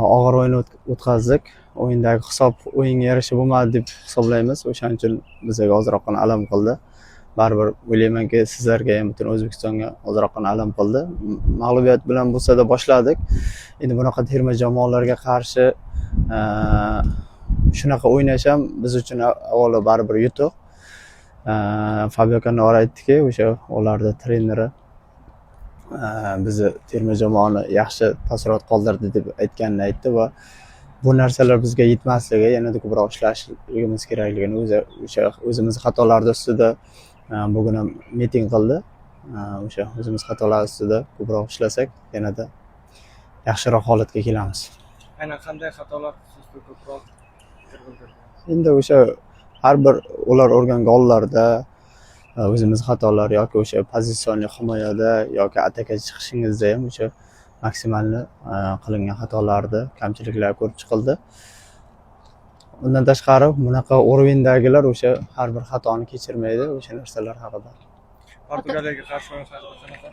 Og'ir o'yin o'tkazdik. O'yindagi hisob o'yinga yarasha bo'lmadi deb hisoblaymiz. O'shaning uchun bizga ozroqgina alam qildi. Baribir o'ylaymanki, sizlarga ham, butun O'zbekistonga ozroqgina alam qildi. Mag'lubiyat bilan bo'lsa-da boshladik. Endi bunaqa terma jamoalarga qarshi shunaqa o'ynash ham biz uchun avvalo baribir yutuq. Fabio Cannavaro aytdiki, o'sha ularni treneri bizni terma jamoani yaxshi taassurot qoldirdi deb aytganini aytdi va bu narsalar bizga yetmasligi, yanada ko'proq ishlashligimiz kerakligini, o'zi o'sha o'zimiz xatolarni ustida bugun ham miting qildi. O'sha o'zimiz xatolar ustida ko'proq ishlasak, yanada yaxshiroq holatga kelamiz. Aynan qanday xatolar xususida ko'proq fikr bildirdi? Endi o'sha har bir ular urgan gollarda o'zimiz xatolar yoki o'sha позиционный himoyada yoki ataka chiqishingizda ham o'sha maksimalni qilingan xatolarni, kamchiliklar ko'rib chiqildi. Undan tashqari, bunaqa уровень dagilar o'sha har bir xatoni kechirmaydi, o'sha narsalar haqida. Portugaliyaga qarshi o'yin haqida qanaqa?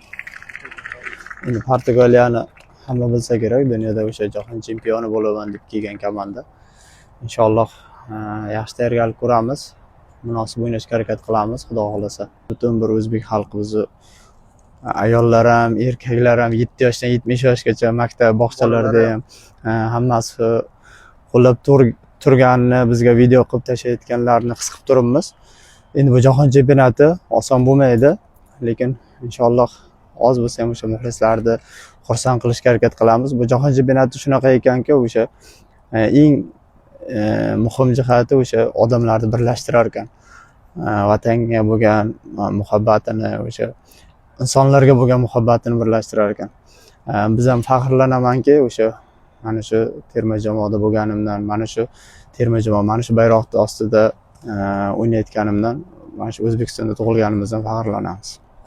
Endi Portugaliyani hamma bilsa kerak, dunyoda o'sha jahon chempioni bo'laman deb kelgan komanda. Inshaalloh, yaxshi tayyorgarlik ko'ramiz, munosib o'ynashga harakat qilamiz, xudo xohlasa. Butun bir o'zbek xalqi, bizni ayollar ham, erkaklar ham, 7 yoshdan 70 yoshgacha maktab, bog'chalarda ham hammasi qo'llab turganini, bizga video qilib tashlayotganlarini his qilib turibmiz. Endi bu jahon chempionati oson bo'lmaydi, lekin inshaalloh oz bo'lsa ham o'sha muxlislarni xursand qilishga harakat qilamiz. Bu jahon chempionati shunaqa ekanki, o'sha eng muhim jihati o'sha odamlarni birlashtirar ekan. Vatanga bo'lgan muhabbatini, o'sha insonlarga bo'lgan muhabbatini birlashtirar ekan. Biz ham faxrlanamanki, o'sha mana shu terma jamoada bo'lganimdan, mana shu terma jamoa, mana shu bayroqni ostida o'ynayotganimdan, mana shu O'zbekistonda tug'ilganimizdan faxrlanamiz.